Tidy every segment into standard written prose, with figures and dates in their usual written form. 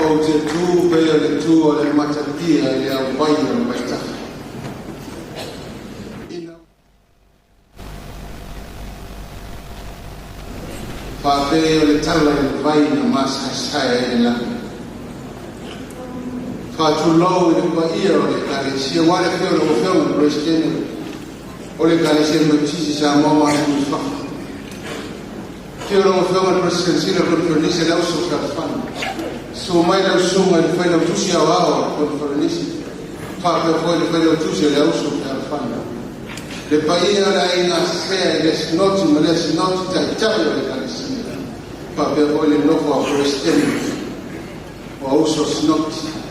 Ou te tu pea i le tu a le Matatia i le auvai o le Vaitafe. Ina faapea o le tala i le vai na masaesae ai le lagi. Faatulou i le paia o le Ekalesia, aua le afio o lau Afioga i le Peresetene o le Ekalesia Metotisi i Samoa ma atunuu i fafo. Afio lau Afioga i le Peresetene o le Koneferenisi a le Au Fesoasoani. Susu mai lau Susuga i le Failautusi Aoao o le Koneferenisi, faapea foi le Failautusi o le Au Fesoasoani. Le paia o le aiga Sea i lea Sinoti ma lea Sinoti, Taitai o le Ekalesia, faapea foi le nofo a Peresetene o Auuso Sinoti.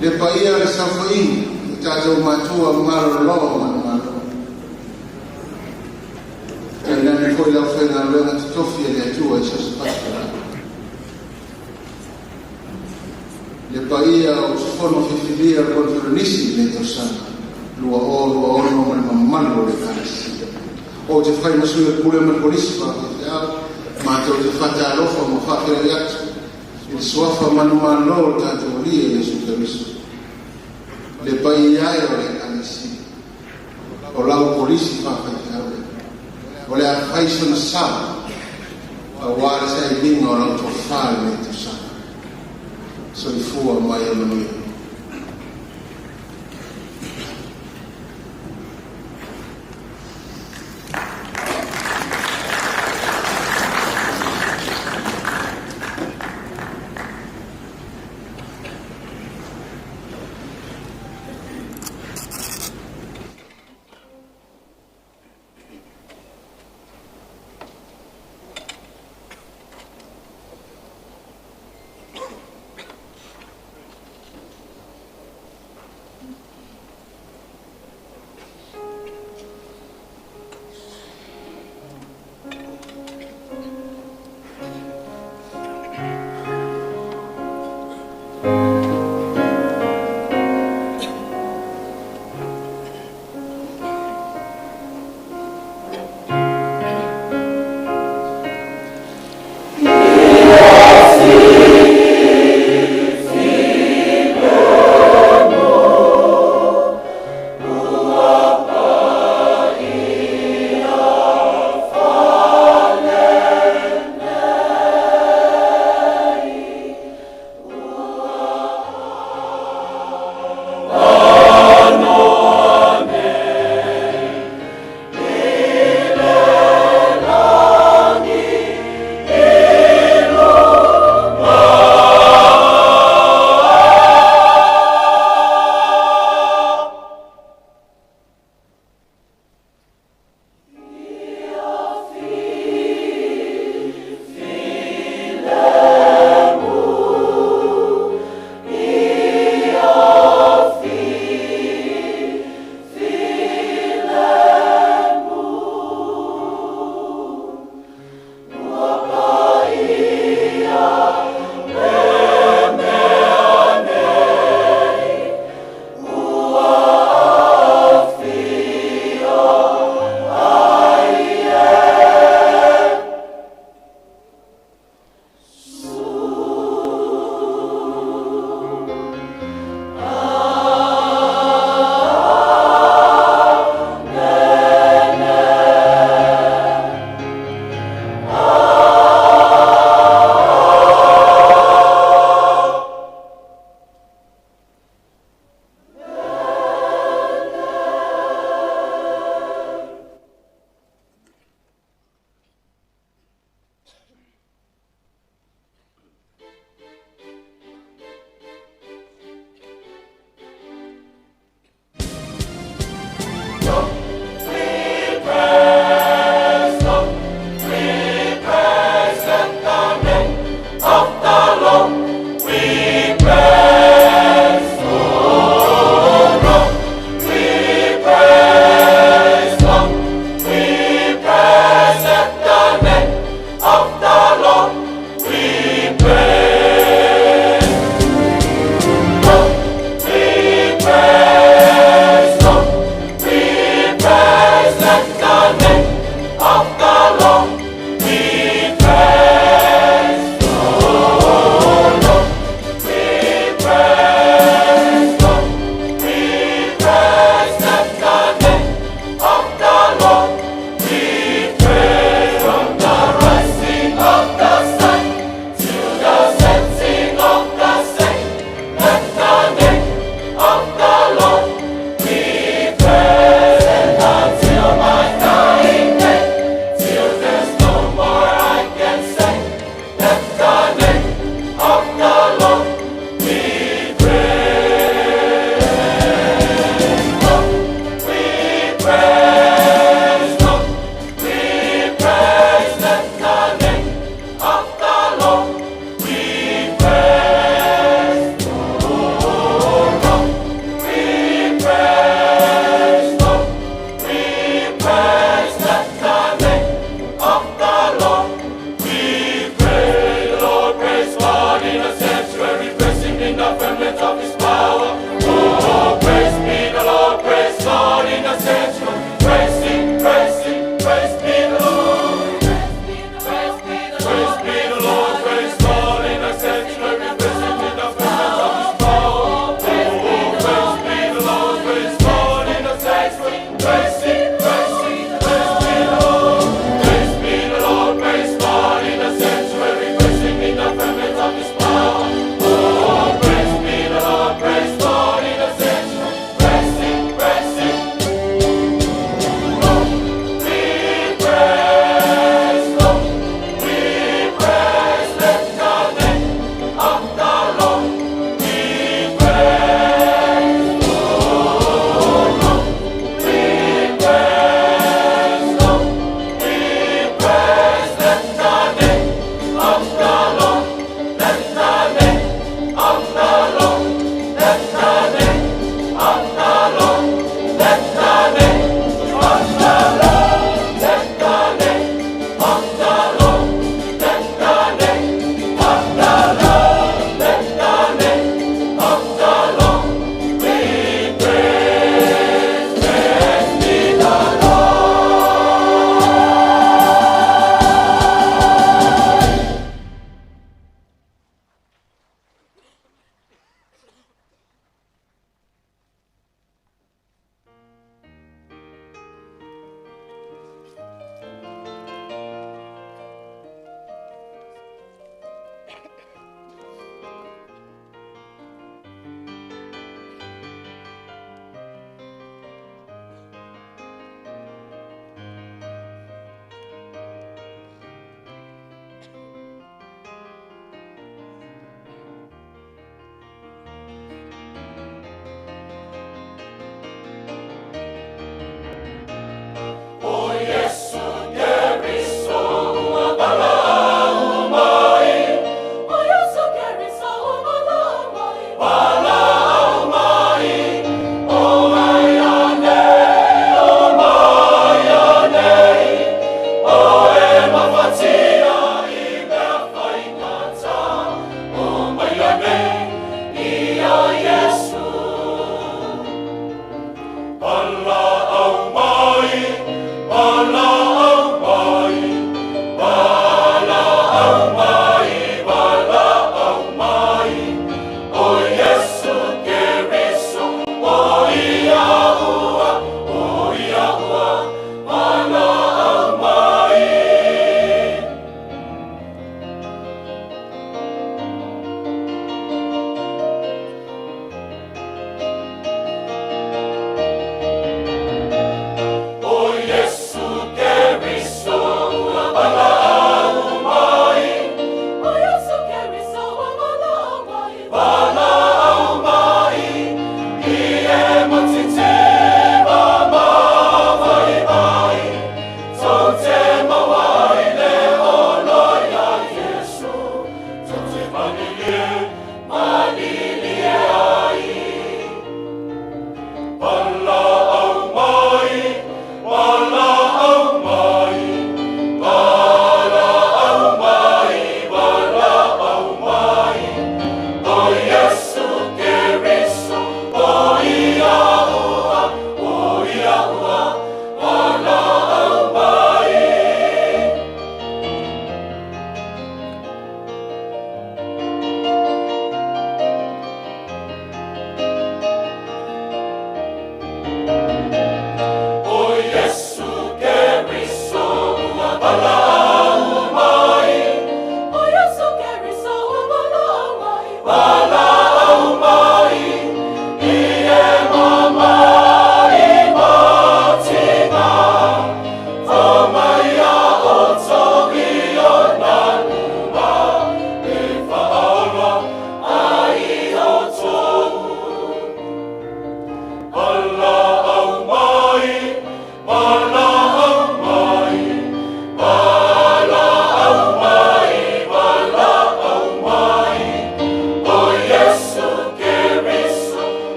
Le paia o le saofaiga i tatou matua malolo manumalo. Tainane foi le aufaigaluega totofi a le Atua i so o se fatafaitaulaga. Le paia o usufono filifilia o le Koneferenisi i lenei tausaga 2026 ma le mamalu o le Ekalesia. Ou te fai ma sui o le Pule ma le Kolisi Faafaifeau, matou te faatalofa ma faafeiloai atu i le suafa manumalo o le tatou Alii o Iesu Keriso. Le paia e o le Ekalesia, o lau Kolisi Faafaifeau lea, o le a fai sona sao aua le sailiga o lau tofa i lenei tausaga. Soifua ma ia manuia.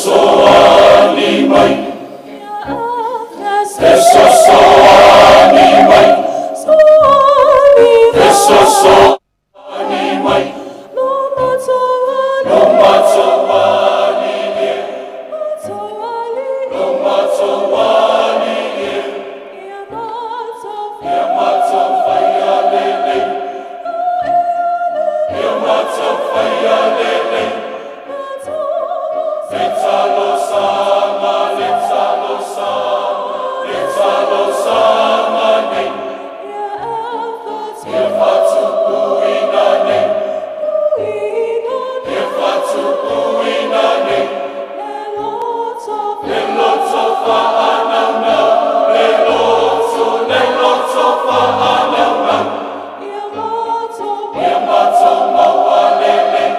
Fesoasoani mai, fesoasoani mai, fesoasoani mai, lo matsoani e, lo matsoani e, ia matsofaia lelei, ia matsofaia lelei, le talosanga, le talosanga, le talosanga nei, ia fatupuina nei, ia fatupuina nei, le loto faanaunau, le loto faanaunau, ia matou maua lelei.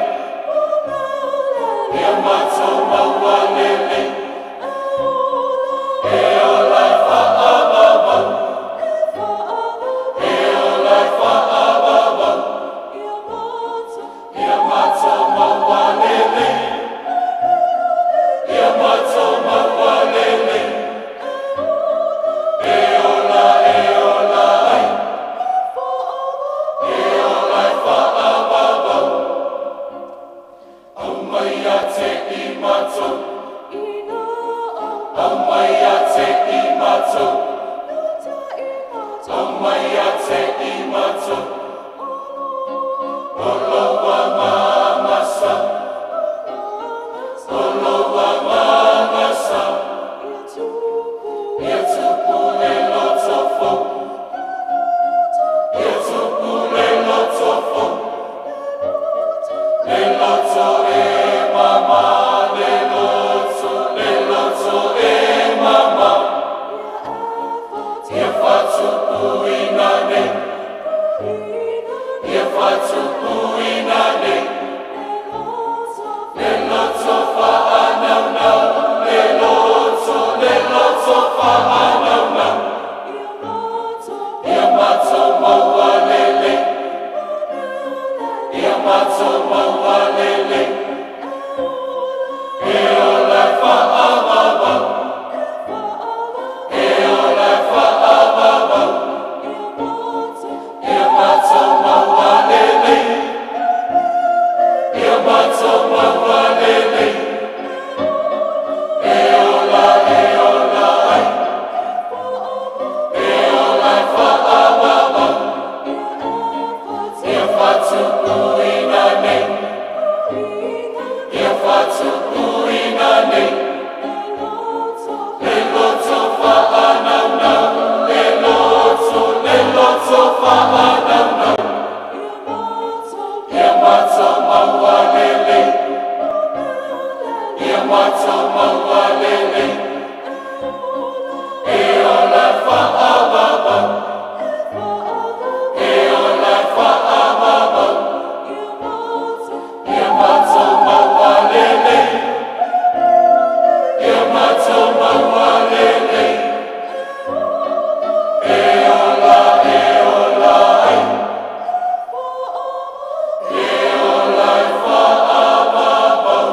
Le loto e mama, le loto, le loto e mama, ia fatupuina nei, ia fatupuina nei. Le loto faanaunau, le loto, le loto faanaunau, ia matou maua lelei, ia matou maua lelei. E ola e faavavau, e ola e faavavau, ia matou maua lelei, ia matou maua lelei. E ola e ola ai, e ola e faavavau, ia fatupuina nei, ia fatupuina nei. Le loto faanaunau, le loto, le loto faanaunau, ia matou maua lelei, ia matou maua lelei. E ola e faavavau, e ola e faavavau, ia matou maua lelei, ia matou maua lelei. E ola e ola ai, e ola e faavavau.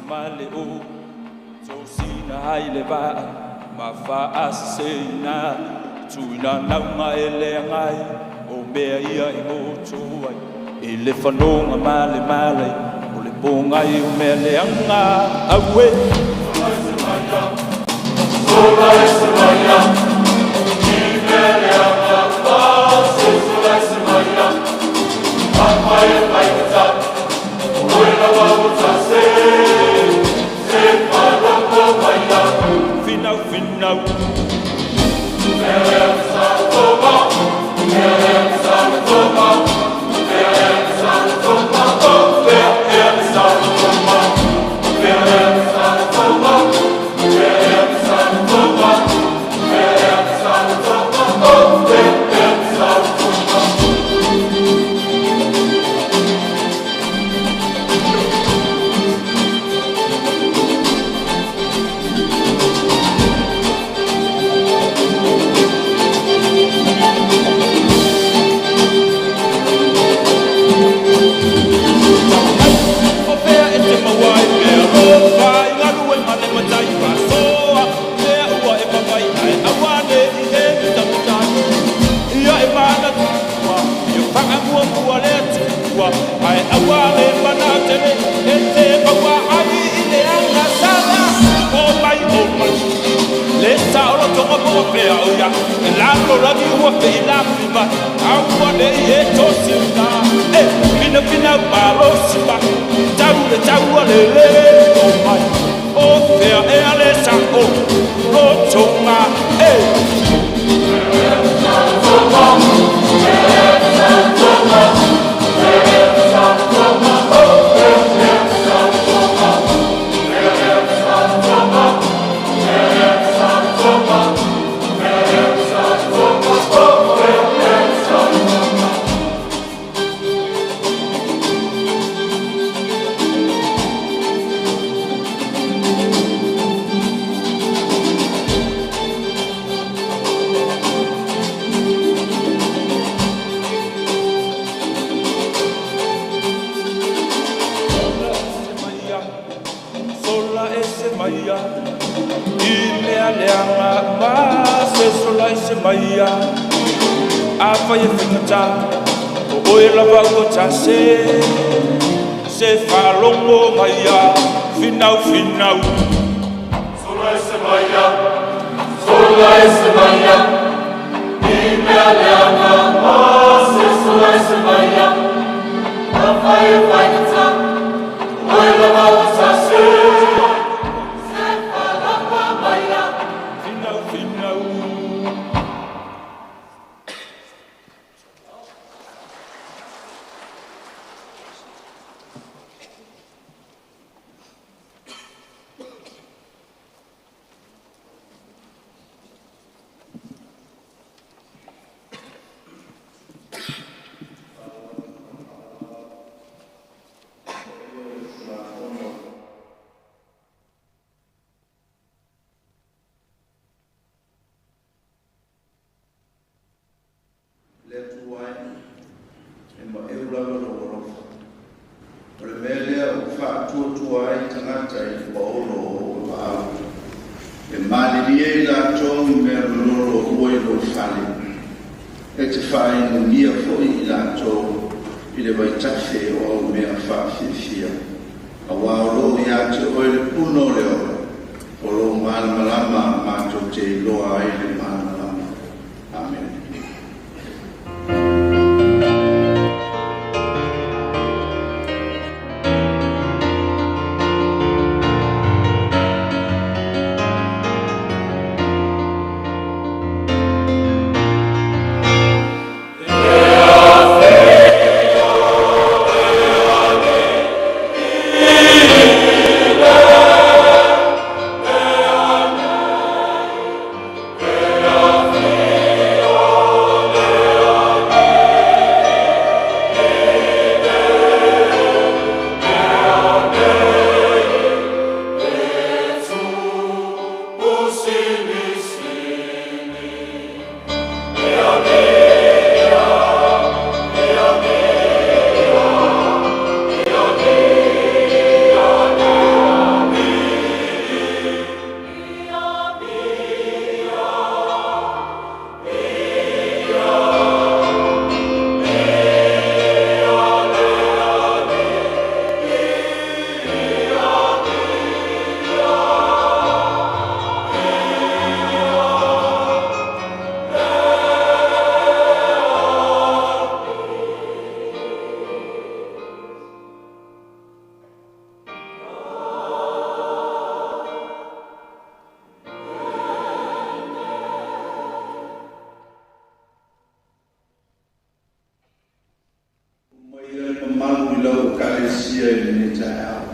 Ma le o tosina ai le vaa ma faaseseina tuina nauga e leagai o mea ia e goto ai i le fanoga ma le malai o le pogai o mea leaga aue. Finau finau. O fea e te maua ai mea alofa i galuega le matai faasoa mea ua e mamai ai aua ne i e mitamitai ia e manatua ia faamuamua le Atua ae aua le manatele e te maua ai i le agasala. O mai o mai le saolotoga po o fea o ia e lalolagi ua feilafi mai aua nei e tosina e pinafinau malosi mai tau le taua lele o mai o fea ea le sa'o lotoga e. Maia sola ese maia i mea leaga ma se sola ese maia afai e faigata o oe lava ua tase se faalogo maia finau finau. Sola ese maia, sola ese maia, i mea leaga ma se sola ese maia, afai e faigata, oe lava ua tase, se faalogo maia. Finau finau. Le Atua e, e maʻeu lava lou alofa. O le mea lea ua faatuatua ai tagata i le paolo o ou vapaau. E malilie i latou i mea lololo ua i lou fale. E te faainugia foi i latou i le vaitafe o au mea faafiafia. Auā o loo iā te oe le puna o le ola, o lou malamalama matou te iloa ai le malamalama. Amene. Ea mamalu i lau Ekalesia i lenei taeao,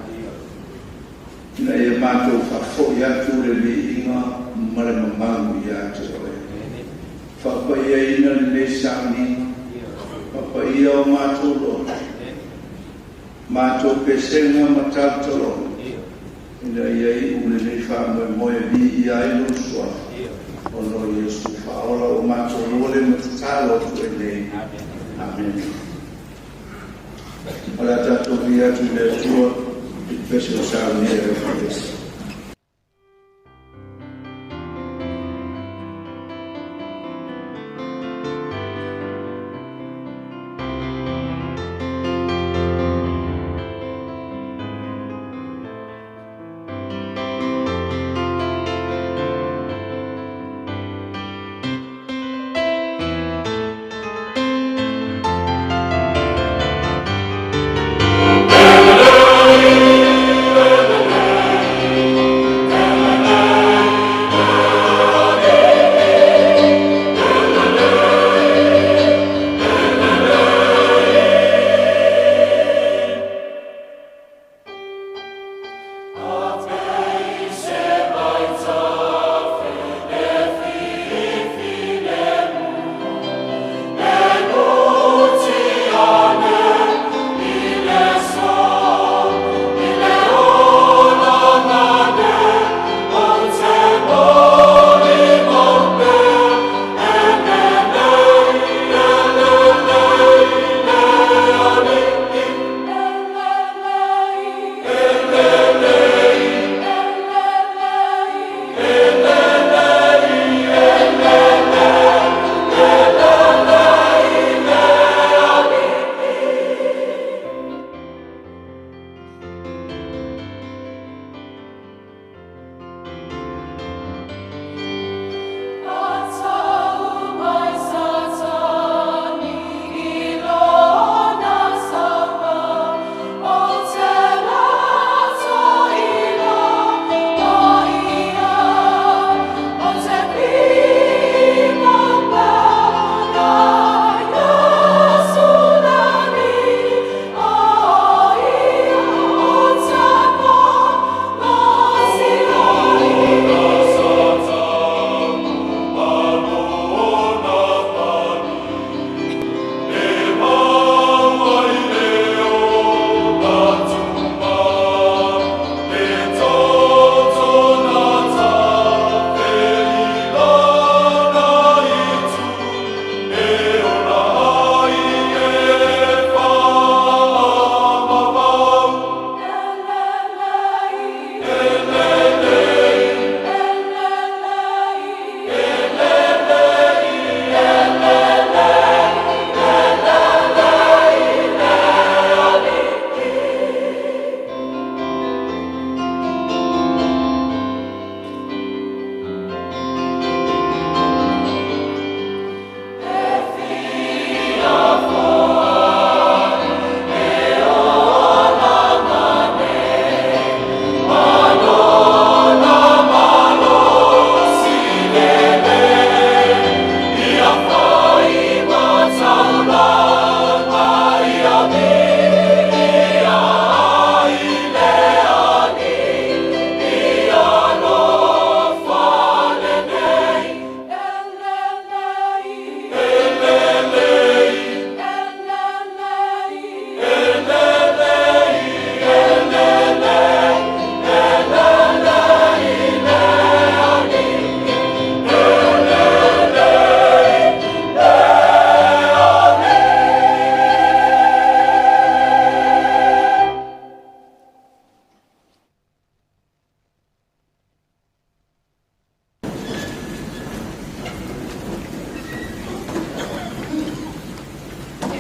ina ia matou faafoi atu le viiga ma le mamalu ia te Oe. Faapaiaina lenei sauniga, faapaia o matou loto, matou pesega ma tautaloga, ina ia iu lenei faamoemoe e viia ai lou Suafa, ona o Iesu Faaola ua matou momoli ma tatalo atu ai nei. Amene. O le a tatou viia atu i le Atua i le pese o saunia e le Ekalesia.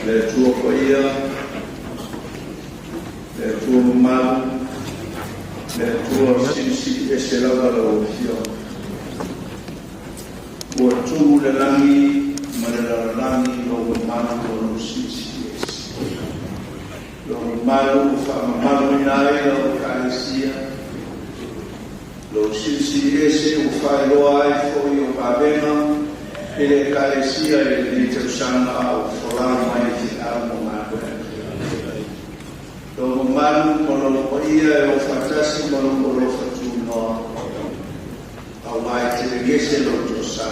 Le Atua paia, le Atua mamalu, le Atua silisili ese lava lau Afioga. Ua tumu le lagi ma le lalolagi i lou mamalu o lou silisili ese. Lou mamalu ua faamamaluina ai lau Ekalesia, lou silisili ese ua faailoa ai foi o vavega i le Ekalesia i lenei tausaga a o folau mai i feau ma galuega. Lou mamalu ma lou paia e o faatasi ma lou alofa tunoa, auā e telegese lou toasā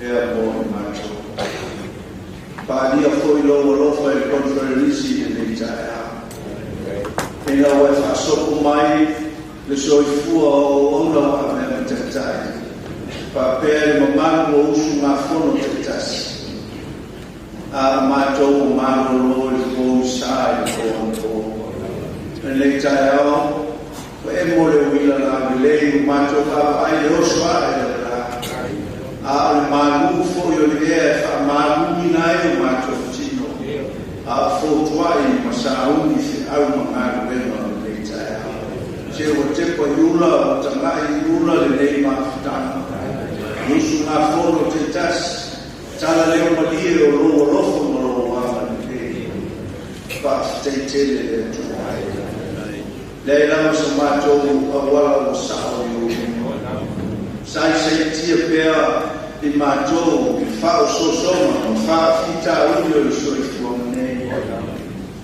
ea mo i matou. Faaalia foi lou alofa i le Koneferenisi i lenei taeao, ina ua e faasopo mai le soifua o auauna ua avea ma taitai, faapea le mamalu o usugafono taitasi, a o matou ua malolo i le pogisa i le po anapo. Lenei taeao, ua emo le uila lavevea ua matou vaavaai i le oso ae o le la, a o le malu foi o le ea e faamaluina ai o matou tino, a o fotuai ma sauni feau ma galuega o lenei taeao. Se ua tepa i ula, ua tagai i ula lenei mafutaga i usugafono taitasi, tala leo malie o lou alofa ma lou agalelei. Faafetai tele le Atua. Leai lava so matou auala ua sao i ou luma. Saisaitia pea i matou i faaosoosoga ma faafitauli o le soifuaga nei.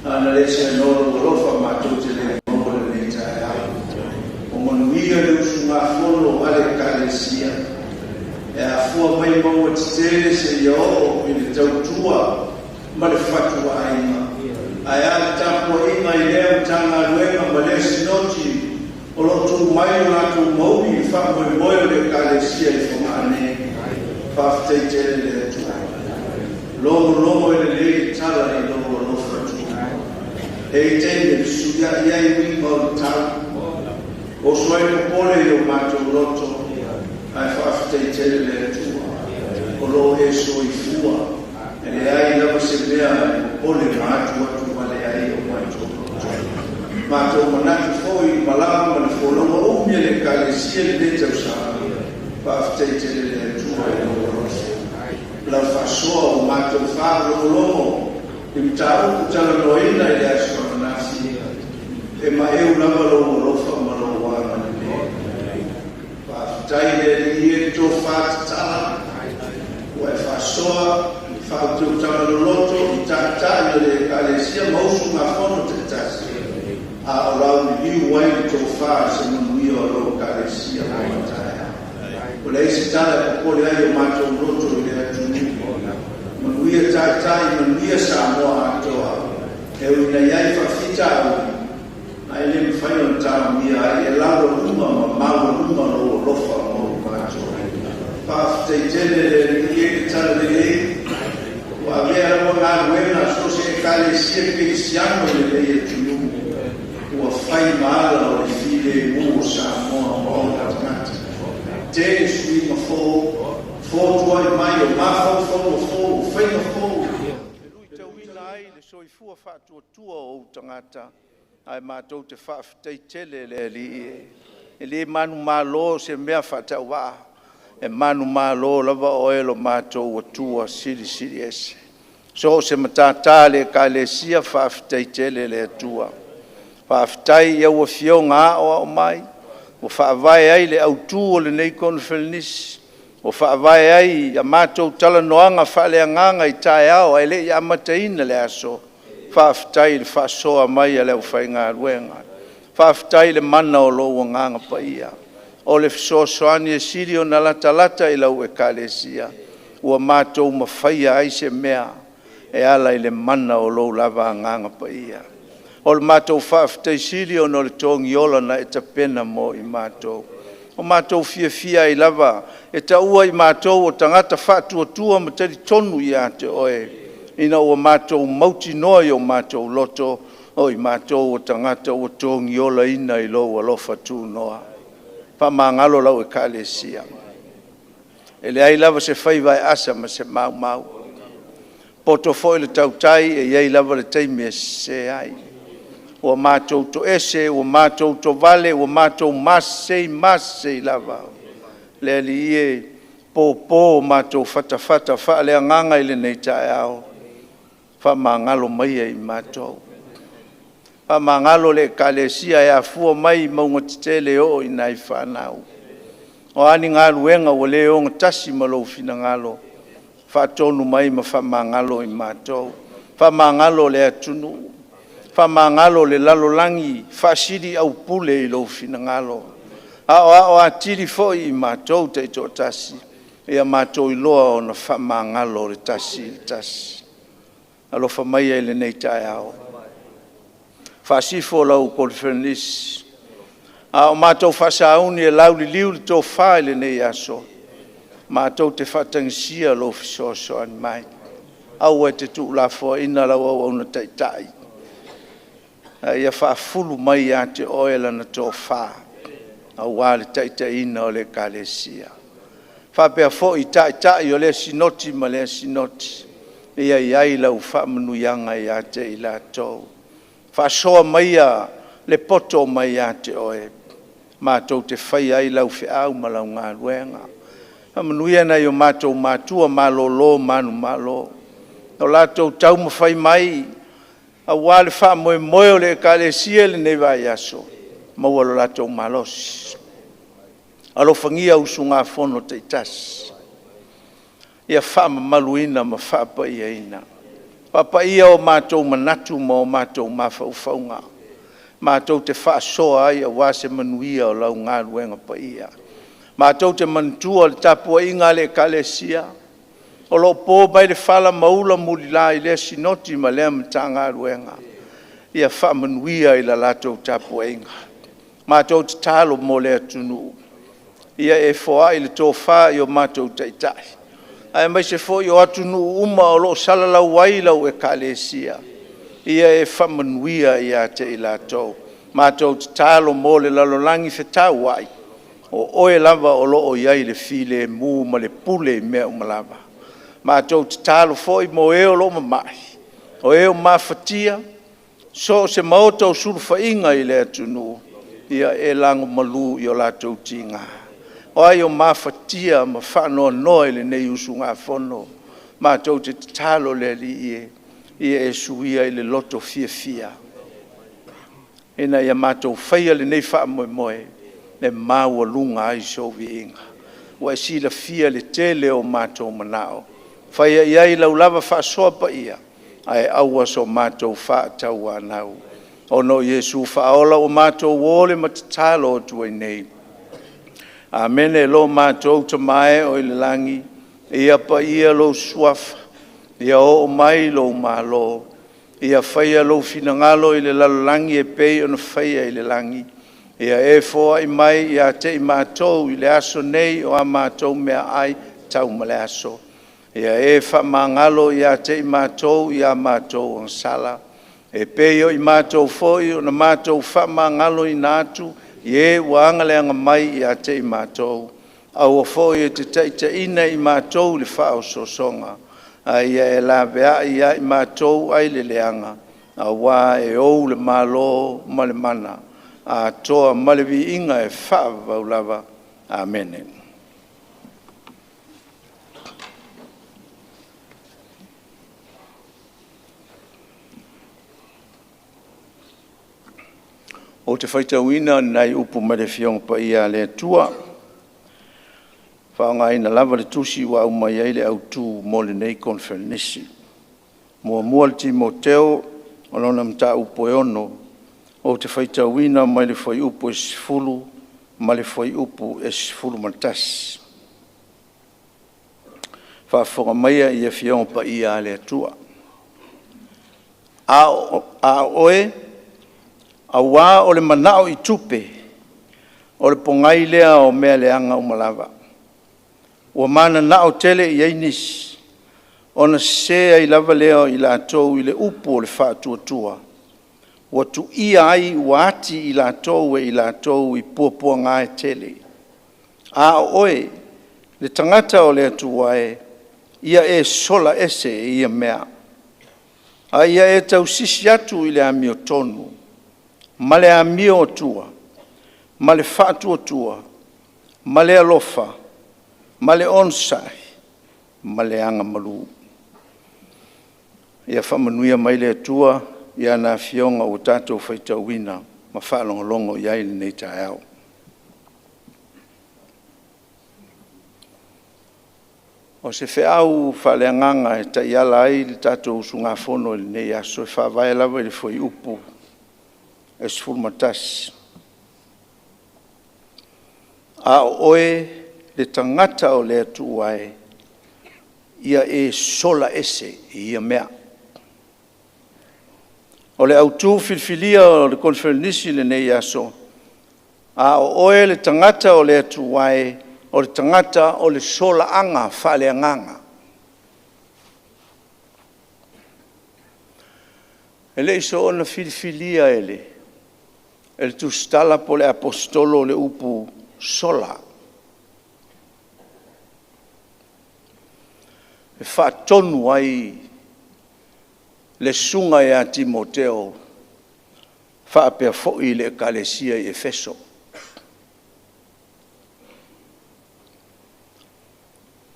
A na le seanoa lou alofa, matou te le maua lenei taeao. O manuia le usugafono a le Ekalesia e afua mai mauga tetele seia oo i le tautua ma le fatuaiga. Ae a le tapuaiga i lea Matagaluega ma lea Sinoti o loo tuu mai o latou mauli i le faamoemoe o le Ekalesia i Fogaa nei. Faafetai tele le Atua. Logologo e lelei le tala i lou alofa tunoa. E i taimi e fesuiai ai uiga o le tau. Oso ai popole i o matou loto, ae faafetai tele le Atua o loo e soifua. E leai lava se mea e popole ma atu atu vale ai o matou loto. Matou manatu foi i malama ma le folauga umi a le Ekalesia lenei tausaga. Faafetai tele le Atua i lou alofa. Lau faasoa o matou faalogologo i mataupu talanoaina i le aso ananafi, e maeu lava lou alofa ma lou agalelei. Faafetai le Alii e le tofa tatala ua e faasoa i faautautaga loloto i taitai o le Ekalesia ma usugafono taitasi, a o lauliliu ai le tofa i se manuia o lou Ekalesia ma ona taeao. O leai se tala e popole ai o matou loto i le atunuu. Manuia taitai, manuia Samoa atoa. E ui ina i ai faafitauli, ae le mafai ona taomia ai e laualuga ma maualuga lou alofa mo i matou. Faafetai tele le Alii e le talalelei ua avea lava galuega so o se Ekalesia Kerisiano i lenei atunuu ua fai ma ala o le filemu o Samoa ma ona tagata. Tele suiga fou, fotuai mai o mafaufauga fou, o faiga fou e luitauina ai le soifua faatuatua o ou tagata, ae matou te faafetai tele le Alii e le manumalo se mea faatauvaa, e manumalo lava oe lo matou Atua Silisili Ese. So o se matata a le Ekalesia, faafetai tele le Atua. Faafetai i lau Afioga aoao mai ua faavae ai le autu o lenei Koneferenisi, ua faavae ai a matou talanoaga faaleagaga i taeao ae le i amataina le aso. Faafetai i le faasoa mai a le aufaigaluega. Faafetai i le mana o lou Agaga Paia. O le fesoasoani e sili ona latalata i lau Ekalesia, ua matou mafaia ai se mea e ala i le mana o lou lava Agaga Paia. O le matou faafetai sili ona o le togiola na e tapena mo i matou. Ua matou fiafia ai lava e taua i matou o tagata faatuatua ma talitonu ia te Oe, ina ua matou mautinoa i o matou loto, o i matou o tagata ua togiolaina i lou alofa tunoa. Faamagalo lau Ekalesia. E leai lava se faiva e asa ma se maumau. Poto foi le tautai, e i ai lava le taimi e sese ai. Ua matou toese, ua matou tovale, ua matou masei masei lava. Le Alii e, popo matou fatafata faaleagaga i lenei taeao, faamagalo maia i matou. Faamagalo le Ekalesia e afua mai i mauga tetele e oo i nai fanau. O a ni galuega ua le ogatasi ma lou finagalo, faatonu mai ma faamagalo i matou. Faamagalo le atunuu, faamagalo le lalolagi, faasiliaupule i lou finagalo. Aoao atili foi i matou taitoatasi, ia matou iloa ona faamagalo le tasi i le tasi. Alofa maia i lenei taeao, faasifo lau Koneferenisi, a o matou faasauni e lauliliu le tofa i lenei aso, matou te faatagisia lou fesoasoani mai. Aua e te tuulafoaiina lau auauna taitai, a ia faafulu mai ia te Oe lana tofa aua le taitaiina o le Ekalesia. E faapea foi i Taitai o lea Sinoti ma lea Sinoti, ia i ai lau faamanuiaga ia te i latou. Faasoa maia le poto mai ia te Oe matou te faia ai lau feau ma lau galuega. Faamanuia i nai o matou matua malolo manumalo, o latou taumafai mai aua le faamoemoe o le Ekalesia i lenei vaiaso, maua lo latou malosi. Alofagia usugafono taitasi ia faamamaluina ma faapaiaina. Faapaia o matou manatu ma o matou mafaufauga matou te faasoa ai aua se manuia o lau galuega paia. Matou te manatua le tapuaiga a le Ekalesia o lo o po mai le fala ma ula mulila i lea Sinoti ma lea Matagaluega, ia faamanuia i la latou tapuaiga. Matou tatalo mo le atunuu, ia e foai le tofa i o matou taitai, aemaise foi o atunuu uma o lo o salalau ai lau Ekalesia, ia e faamanuia ia te i latou. Matou tatalo mo le lalolagi fetauai, o Oe lava o lo o i ai le filemu ma le pule i mea uma lava. Matou tatalo foi mo e o lo o mamai, o e o mafatia, so o se maota o sulufaiga i le atunuu, ia e lagomalu i o latou tiga. O ai o mafatia ma faanoanoa i lenei usugafono, matou te tatalo le Alii e, ia e suia i le loto fiafia ina ia matou faia lenei faamoemoe e maualuga ai sou viiga. Ua e silafia le tele o matou manao, faia i ai lau lava faasoa paia, ae aua so matou faatauanau. Ona o Iesu Faaola ua matou ole ma tatalo atu ai nei. Amene. Lo matou Tama e o i le lagi, ia paia lou Suafa, ia oo mai lou Malo, ia faia lou finagalo i le lalolagi e pei ona faia i le lagi. Ia e foai mai ia te i matou i le aso nei o a matou meaai tau ma le aso. Ia e faamagalo ia te i matou i a matou agasala, e pei o i matou foi ona matou faamagaloina atu i e ua agaleaga mai ia te i matou. Aua foi e te taitaiina i matou i le faaosoosoga, ae ia e laveai ia i matou ai le leaga, aua e ou le Malo ma le mana, atoa ma le viiga e faavavau lava. Amene. Ou te faitauina nai upu mai le Afioaga Paia a le Atua, e faaaogaina lava le tusi ua aumai ai le autu mo lenei Koneferenisi. 1. Timoteo lona mataupu e 6, ou te faitauina mai le fuaiupu e 10 ma le fuaiupu e 11. Faafofoga maia i Afioaga Paia a le Atua. A o oe, aua o le manao i tupe, o le pogai lea o mea leaga uma lava, ua mananao tele i ai nisi, ona sese ai lava lea o i latou i le upu o le faatuatua, ua tuia ai ua ati i latou e i latou i puapuaga e tele. A o oe, le tagata o le Atua e, ia e sola ese i ia mea, a ia e tausisi atu i le amiotonu, ma le amioatua, ma le faatuatua, ma le alofa, ma le onosai, ma le agamalu. Ia faamanuia mai le Atua i ana Afioga ua tatou faitauina ma faalogologo i ai i lenei taeao. O se feau faaleagaga e taiala ai le tatou usugafono i lenei aso, e faavae lava i le fuaiupu 11. A o oe le tagata o le Atua e, ia e sola ese i ia mea. O le autu filifilia o le Koneferenisi i lenei aso, a o oe le tagata o le Atua e, o le tagata o le solaaga faaleagaga. E le i soona filifilia e le tusitala po o le Aposetolo le upu sola e faatonu ai le susuga ia Timoteo faapea foi le Ekalesia i Efeso.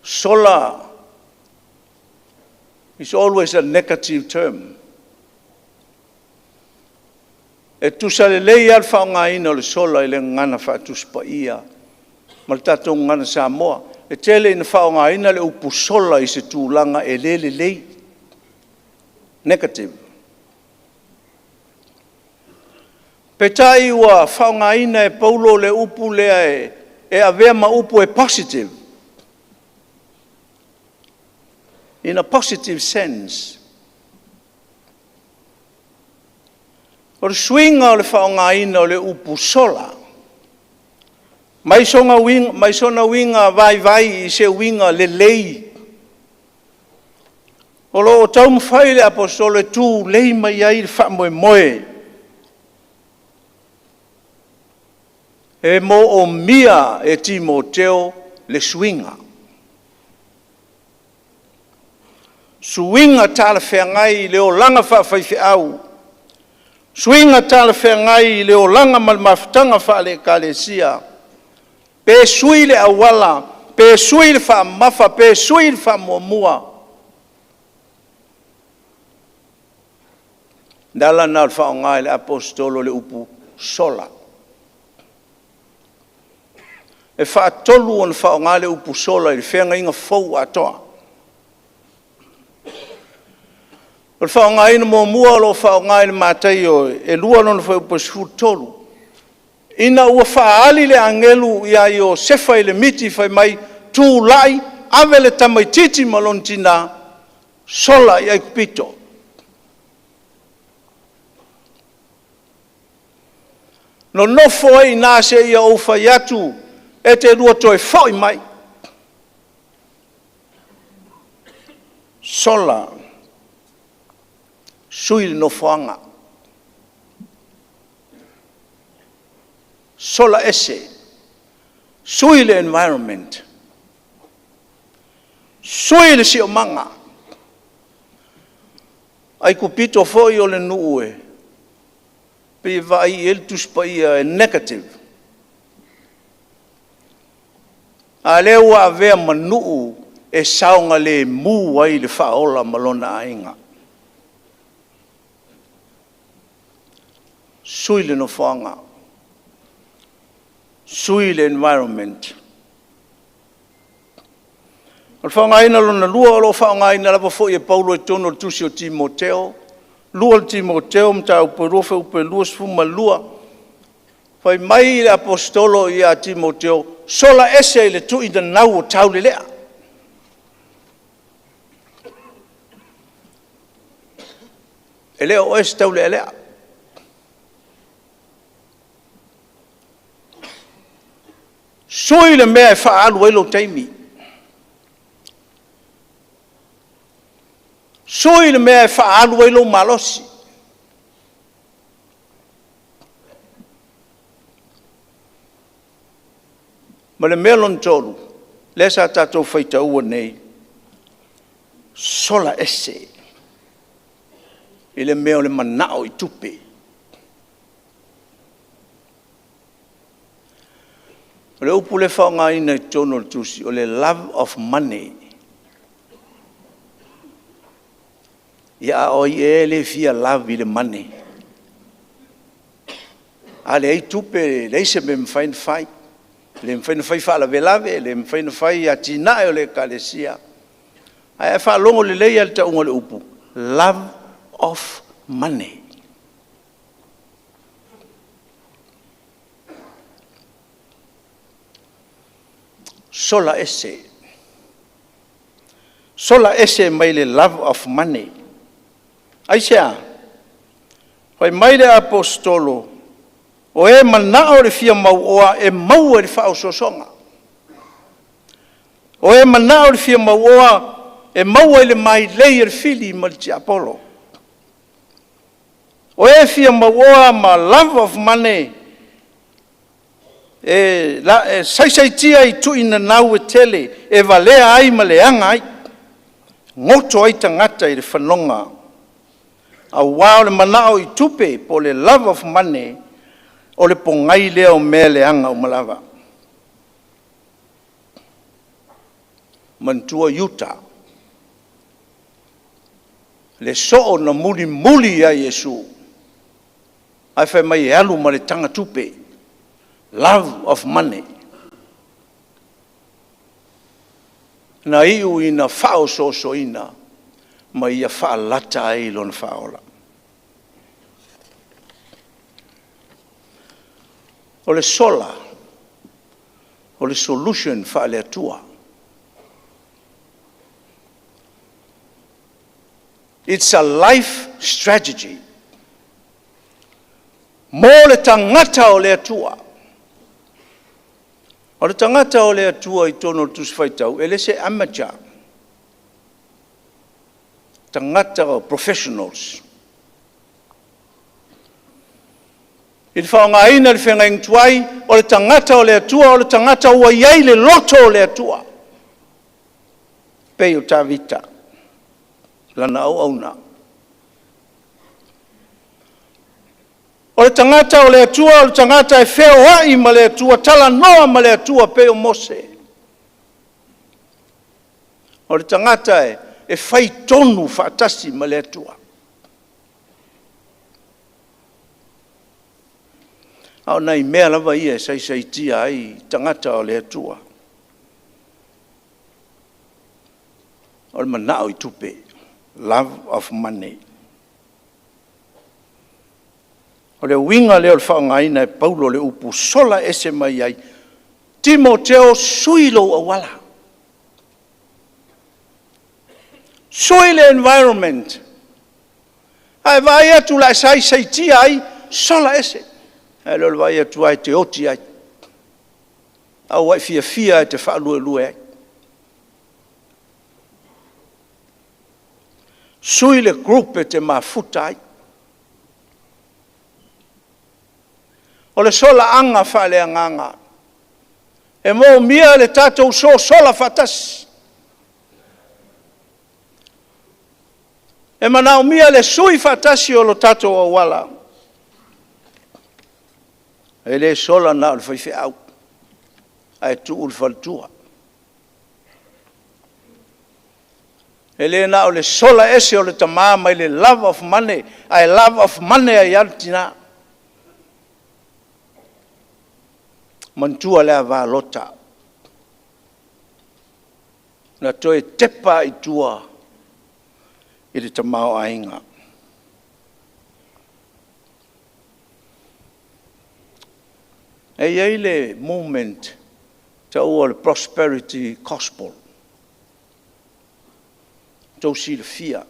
Sola is always a negative term. E tutusa lelei lava le faaaogaina o le sola i le Gagana Faatusi Paia ma le tatou Gagana Samoa. E tele ina faaaogaina le upu sola i se tulaga e le lelei, negative. Peitai ua faaaogaina e Paulo le upu lea e avea ma upu e positive, in a positive sense. O le suiga o le faaaogaina o le upu sola, mai sona uiga vaivai i se uiga lelei, o lo o taumafai le Aposetolo e tulei mai ai le faamoemoe e moomia e Timoteo le suiga, suiga talafeagai i le olaga faafaifeau, suiga talafeagai i le olaga ma le mafutaga faale-Ekalesia. Pe sui le auala, pe sui le faamamafa, pe sui le faamuamua, o le ala lena o le faaaoga e le Aposetolo o le upu sola. E faatolu ona faaaoga le upu sola i le Feagaiga Fou atoa. O le faaaogaina muamua o lo o faaaoga i le Mataio e 2 lona fuaiupu e 13, ina ua faaali le agelu ia Iosefa i le miti fai mai, tulai, ave le tamaitiiti ma lona tina, sola i Aikupito. Nonofo ai i ina seia ou fai atu e te lua toe foi mai. Sola, sui le nofoaga, sola ese, sui le environment, sui le siosiomaga. O Aikupito foi o le nuu e pei e vaai i ai le Tusi Paia e negative, a o lea ua avea ma nuu e saogalemu ai le Faaola ma lona aiga. Sui le nofoaga, sui le environment. O le faaaogaina lona lua o lo o faaaogaina lava foi e Paulo i totonu o le tusi a Timoteo, 2 Timoteo mataupu e 2 fuaiupu e 22, fai mai le Aposetolo ia Timoteo, sola ese i le tuuinanau o taulelea. E le o oe o se taulealea. Sui le mea e faaalu ai lou taimi, sui le mea e faaalu ai lou malosi. Ma le mea lona tolu, lea sa tatou faitaua nei, sola ese i le mea o le manao i tupe. O le upu lea e faaaogaina i totonu o le tusi, o le love of money. Ia a o ai ea e le fia love i le money? A leai tupe e leai se mea e mafai ona fai. E le mafai ona fai faalavelave, e le mafai ona fai atinae o le Ekalesia. Ae a faalogo lelei lava i le tauga o le upu, love of money. Sola ese, sola ese mai le love of money. Aisea? Fai mai le Aposetolo, o e manao i le fia mauoa e maua i le faaosoosoga. O e manao i le fia mauoa e maua i le mailei a le fili ma le tiapolo. O e fia mauoa ma love of money, e saisaitia i tui nanau e tele e valea ai ma leaga ai, goto ai tagata i le fanoga, aua o le manao i tupe po o le love of money, o le pogai lea o mea leaga uma lava. Manatua Iuta, le soo na mulimuli ia Iesu, ae fai mai e alu ma le tagatupe, love of money. Na iu ina faaosoosoina ma ia faalata ai lona faaola. O le sola, o le solution faale-Atua. It's a life strategy mo le tagata o le Atua. O le tagata o le Atua i totonu o le Tusi Faitau, e le se amateur, tagata o professionals. I le faaaogaina i le feagaiga tuai, o le tagata o le Atua o le tagata ua i ai le loto o le Atua, e pei o Tavita lana auauna. O le tagata o le Atua o le tagata e feoai ma le Atua, talanoa ma le Atua e pei o Mose. O le tagata e faitonu faatasi ma le Atua. A o nai mea lava ia e saisaitia ai tagata o le Atua, o le manao i tupe, love of money. O le uiga lea o le faaaogaina e Paulo o le upu sola ese mai ai, Timoteo sui lou auala, sui le environment. A e vaai atu o le a e saisaitia ai, sola ese, ae le o le vaai atu lava e te oti ai, a ua e fiafia lava e te faaluelue ai. Sui le group e te mafuta ai. O le solaaga faaleagaga, e manaomia le tatou sosola faatasi. E manaomia le sui faatasi o le tatou auala. E le sola na o le faifeau ae tuu le faletua. E le na o le sola ese o le tama mai le love of money ae love of money ai lava le tina. Manatua le ava a Lota, na toe tepa lava i tua i le tamaoaiga. E i ai le movement e taua o le prosperity gospel. Ua outou silafia,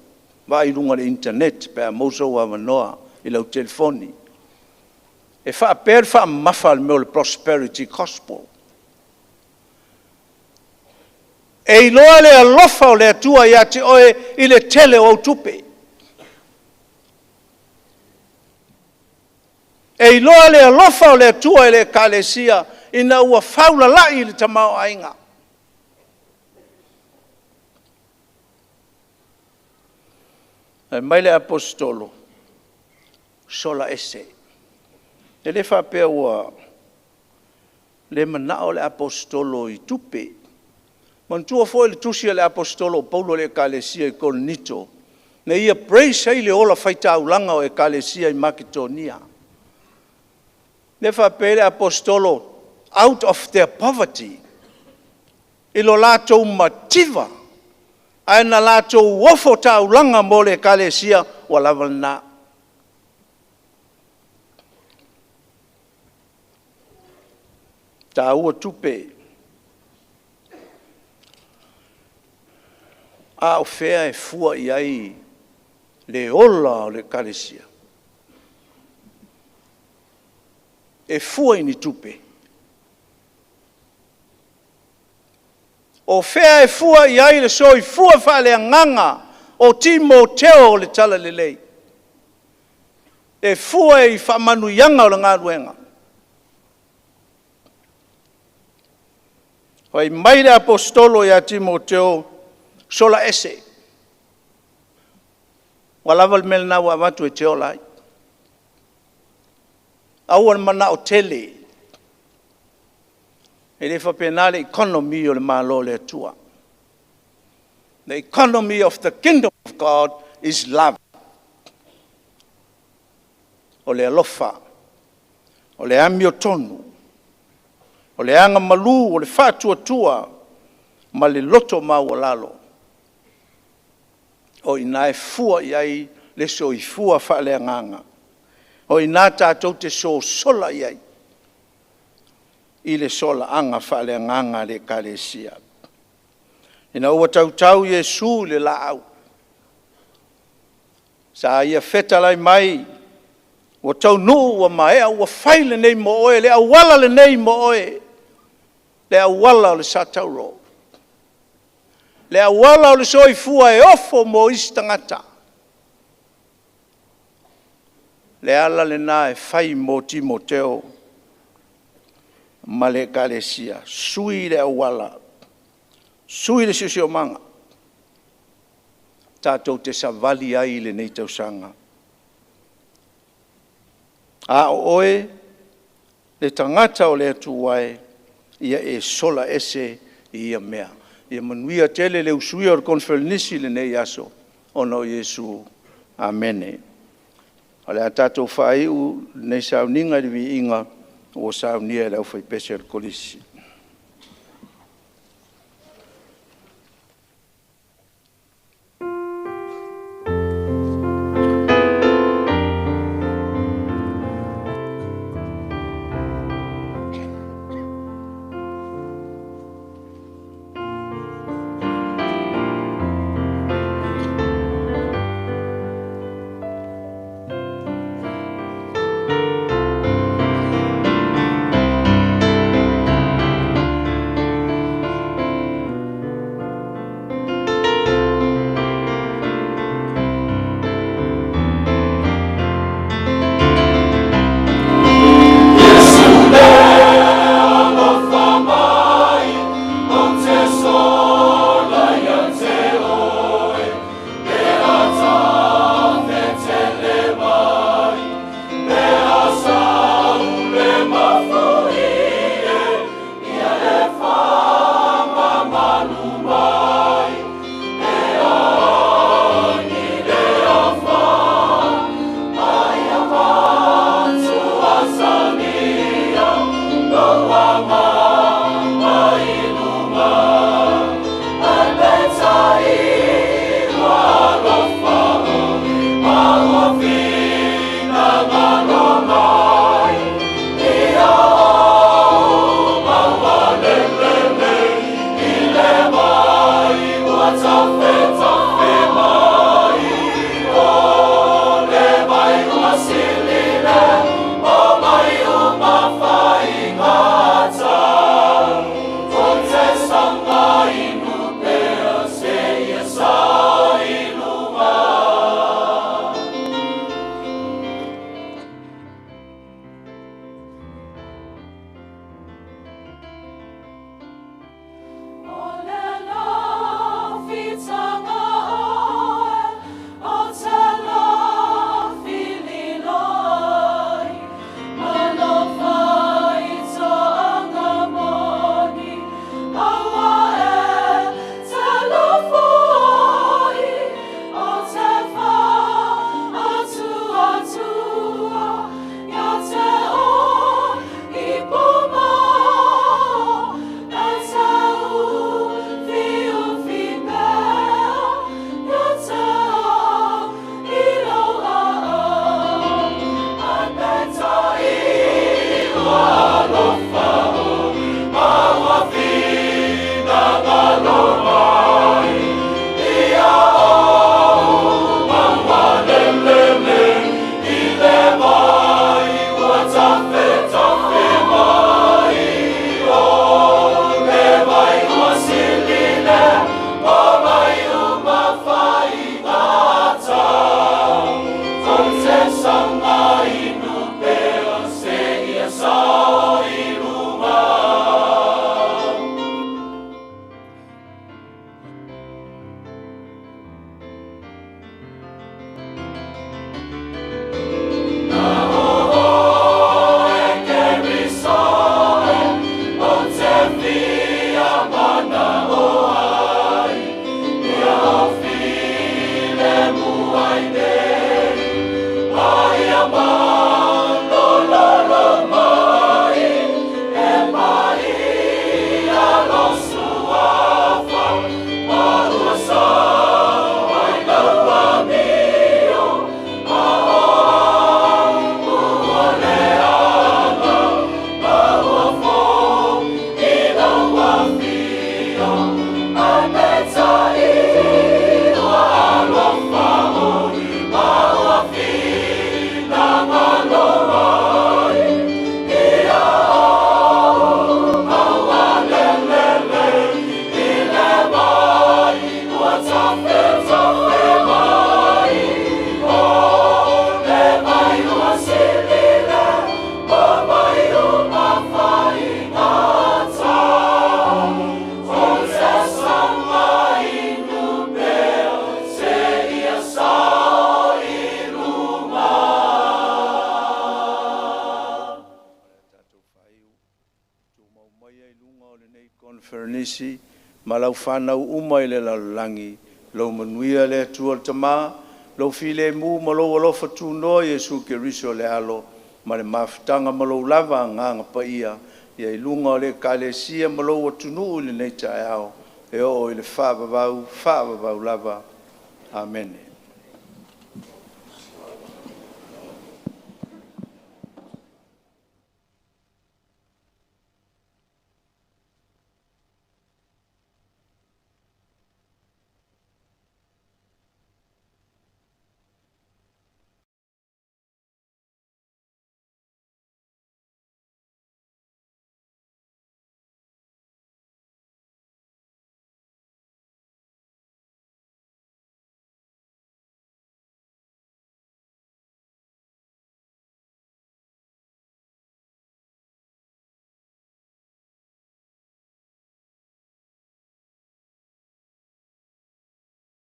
vaai i luga o le internet pe a maua sou avanoa i lau telefoni. E faapea le faamamafa o le mea o le prosperity gospel, e iloa le alofa o le Atua ia te oe i le tele o au tupe. E iloa le alofa o le Atua i le ekalesia ina ua faulalai le tamaoaiga. Fai mai le Aposetolo, sola ese. E le faapea ua le manao le Aposetolo i tupe. Manatua foi le tusi a le Aposetolo o Paulo i le ekalesia i Korinito, na ia praise ai le ola faitaulaga o ekalesia i Maketonia. Lea e faapea ai le Aposetolo, out of their poverty, i lo latou mativa. Ae na latou ofo taulaga mo le Ekalesia, ua lava lena. E taua tupe, a o fea e fua i ai le ola o le Ekalesia? E fua i ni tupe? O fea e fua i ai le soifua faaleagaga o Timoteo o le Talalelei? E fua i faamanuiaga o le galuega. Fai mai le Aposetolo ia Timoteo, sola ese, ua lava le mea lena ua avatu e te ola ai. Aua le manao tele, e le faapena le economy o le Malo o le Atua. The economy of the Kingdom of God is love. O le alofa, o le amiotonu, o le agamalu o le faatuatua ma le loto maualalo. O i ina e fua i ai le soifua faaleagaga. O i ina tatou te sosola i ai i le solaaga faaleagaga a le Ekalesia. Ina ua tautau Iesu i le laau, sa ia fetalai mai, ua taunuu ua maea ua fai lenei mo oe, le auala lenei mo oe, le auala o le satauro, le auala o le soifua e ofo mo isi tagata. O le ala lena e fai mo Timoteo ma le Ekalesia, sui le auala, sui le siosiomaga, tatou te savali ai i lenei tausaga. A o oe le tagata o le Atua e, ia e sola ese i ia mea. Ia manuia tele le usuia o le koneferenisi i lenei aso ona o Iesu. Amene. O le a tatou faaiu lenei sauniga i le viiga ua saunia e le aufaipese o le Kolisi. Ferenisi ma lau fanau uma i le lalolagi, lou manuia le Atua le Tama, lou filemu ma lou alofa tunoa Iesu Keriso le Alo, ma le mafutaga ma lou lava Agaga Paia, ia i luga o le Ekalesia ma lou atunuu i lenei taeao, e oo i le faavavau, faavavau lava. Amene.